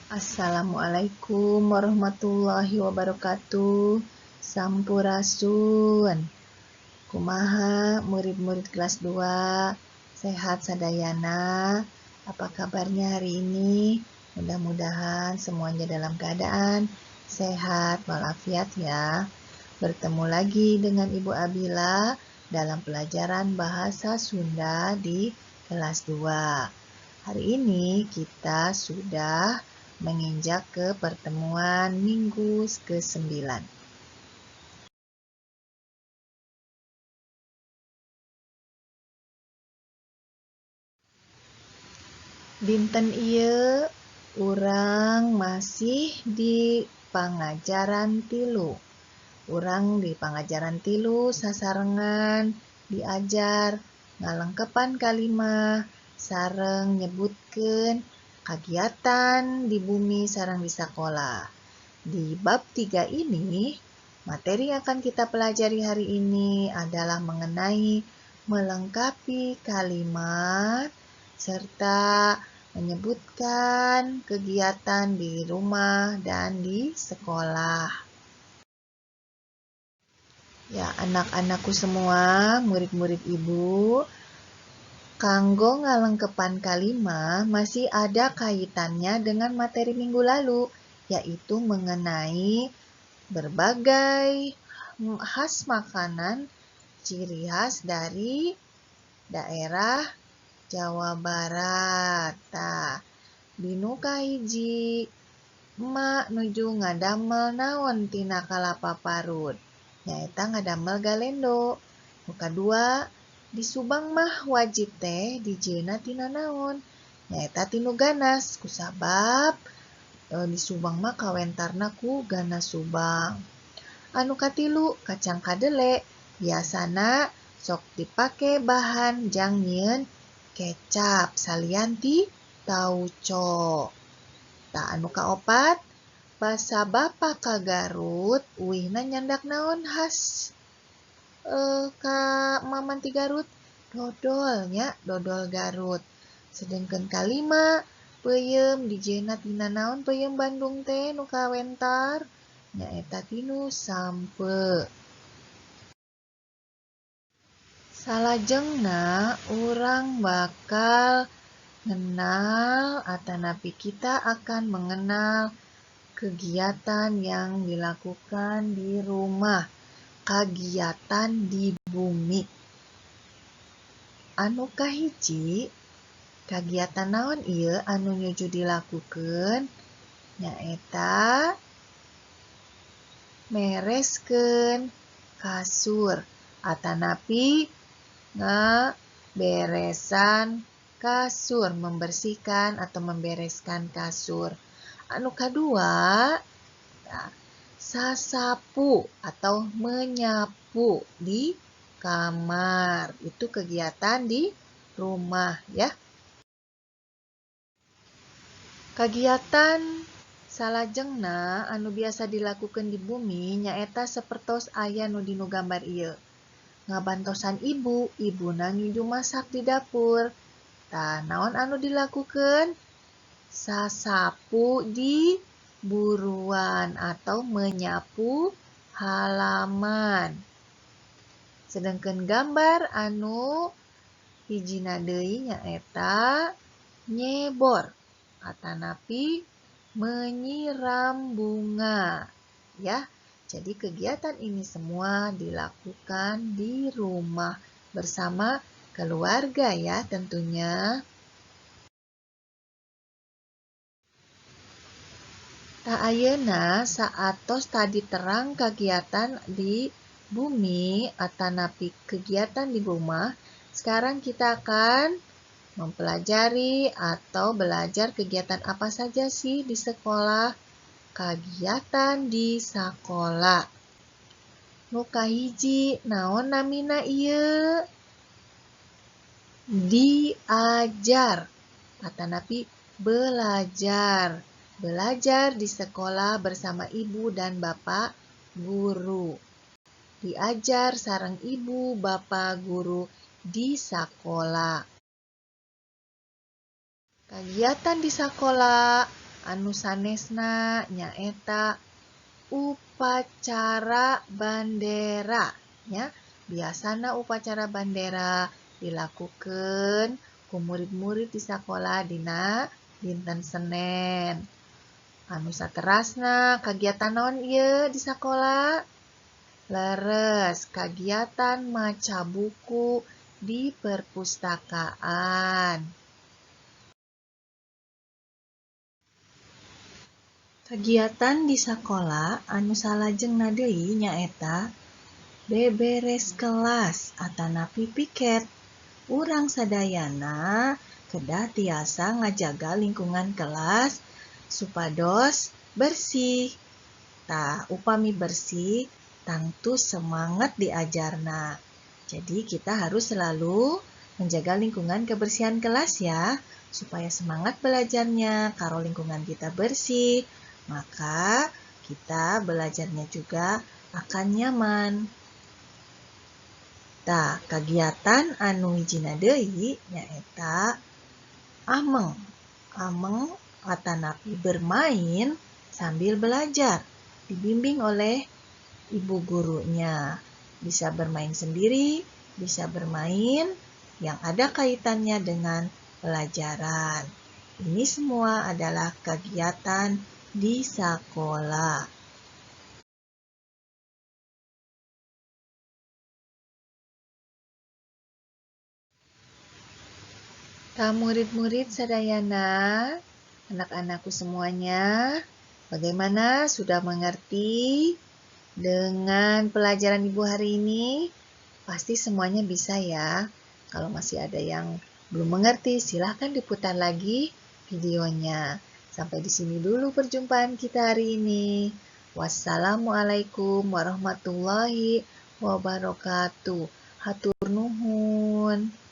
Assalamualaikum warahmatullahi wabarakatuh. Sampurasun. Kumaha murid-murid kelas 2, sehat sadayana? Apa kabarnya hari ini? Mudah-mudahan semuanya dalam keadaan sehat walafiat ya. Bertemu lagi dengan Ibu Abila dalam pelajaran Bahasa Sunda di kelas 2. Hari ini kita sudah menginjak ke pertemuan minggu ke-9. Dinten ieu urang masih di pangajaran tilu. Urang di pangajaran tilu sasarengan diajar ngalengkepan kalimah sareng nyebutkeun kagiatan di bumi sareng di sakola. Di bab 3 ini, materi yang akan kita pelajari hari ini adalah mengenai melengkapi kalimat serta menyebutkan kegiatan di rumah dan di sekolah. Ya, anak-anakku semua, murid-murid Ibu, kanggo ngalengkepan kalimah masih ada kaitannya dengan materi minggu lalu, yaitu mengenai berbagai khas makanan, ciri khas dari daerah Jawa Barat. Tah, dinu kahiji emak nuju ngadamel naon tina kalapa parut, nyaeta ngadamel galendo. Nu kadua, di Subang mah wajib teh dijieunna tina naon, nyaeta tinu ganas, kusabab di Subang mah kawentarna ku ganas Subang. Anu katilu, kacang kadele biasana sok dipake bahan jang nyieun kecap salian ti tauco. Tah, anu kaopat, basa bapa ka Garut uihna nyandak naon khas ka maman ti Garut, dodol nya, dodol Garut. Sedengkeun kalima, peuyeum dijieunna tina naon peuyeum Bandung teh nu kawentar, nyaeta tinu sampeu. Salajengna urang bakal ngenal atanapi kita akan mengenal kegiatan yang dilakukan di rumah, kagiatan di bumi. Anu kahiji, kagiatan naon ieu anu nuju dilakukeun, nyaeta mereskeun kasur atanapi ngaberesan kasur, membersihkan atau membereskan kasur. Anu kadua, sasapu atau menyapu di kamar. Itu kegiatan di rumah ya. Kegiatan salajengna anu biasa dilakukan di bumi nyaeta sapertos aya nu dinu gambar ieu. Ngabantosan ibu, ibuna nuju masak di dapur. Tah, naon anu dilakukan? Sasapu di buruan atau menyapu halaman. Sedangkan gambar anu hijina deui nyaeta nyebor atanapi menyiram bunga ya. Jadi kegiatan ini semua dilakukan di rumah bersama keluarga ya tentunya. Tah ayeuna saatos tadi terang kegiatan di bumi atanapi kegiatan di rumah, sekarang kita akan mempelajari atau belajar kegiatan apa saja sih di sekolah. Kagiatan di sakola. Nu kahiji, naon namina ieu? Diajar atanapi belajar. Belajar di sekolah bersama ibu dan bapak guru. Diajar sareng ibu bapak guru di sakola. Kegiatan di sakola Anu sanesna nyaeta upacara bandera nya. Biasana upacara bandera dilakukan ku murid-murid di sekolah dina dinten Senen. Anu saterasna kagiatan naon ieu di sakola? Leres, kagiatan maca buku di perpustakaan. Kagiatan di sakola anu salajengna deui nyaeta beberes kelas atanapi piket. Urang sadayana kedah tiasa ngajaga lingkungan kelas supados bersih. Tah, upami bersih tangtu semangat diajarna. Jadi kita harus selalu menjaga lingkungan kebersihan kelas ya, supaya semangat belajarnya. Kalau lingkungan kita bersih, maka kita belajarnya juga akan nyaman. Tah, kagiatan anu hijina deui nyaeta ameng. Ameng atanapi bermain sambil belajar, dibimbing oleh ibu gurunya. Bisa bermain sendiri, bisa bermain yang ada kaitannya dengan pelajaran. Ini semua adalah kegiatan di sekolah. Tah, murid-murid sadayana, anak-anakku semuanya, bagaimana, sudah mengerti dengan pelajaran Ibu hari ini? Pasti semuanya bisa ya. Kalau masih ada yang belum mengerti, silahkan diputar lagi videonya. Sampai di sini dulu perjumpaan kita hari ini. Wassalamualaikum warahmatullahi wabarakatuh. Hatur nuhun.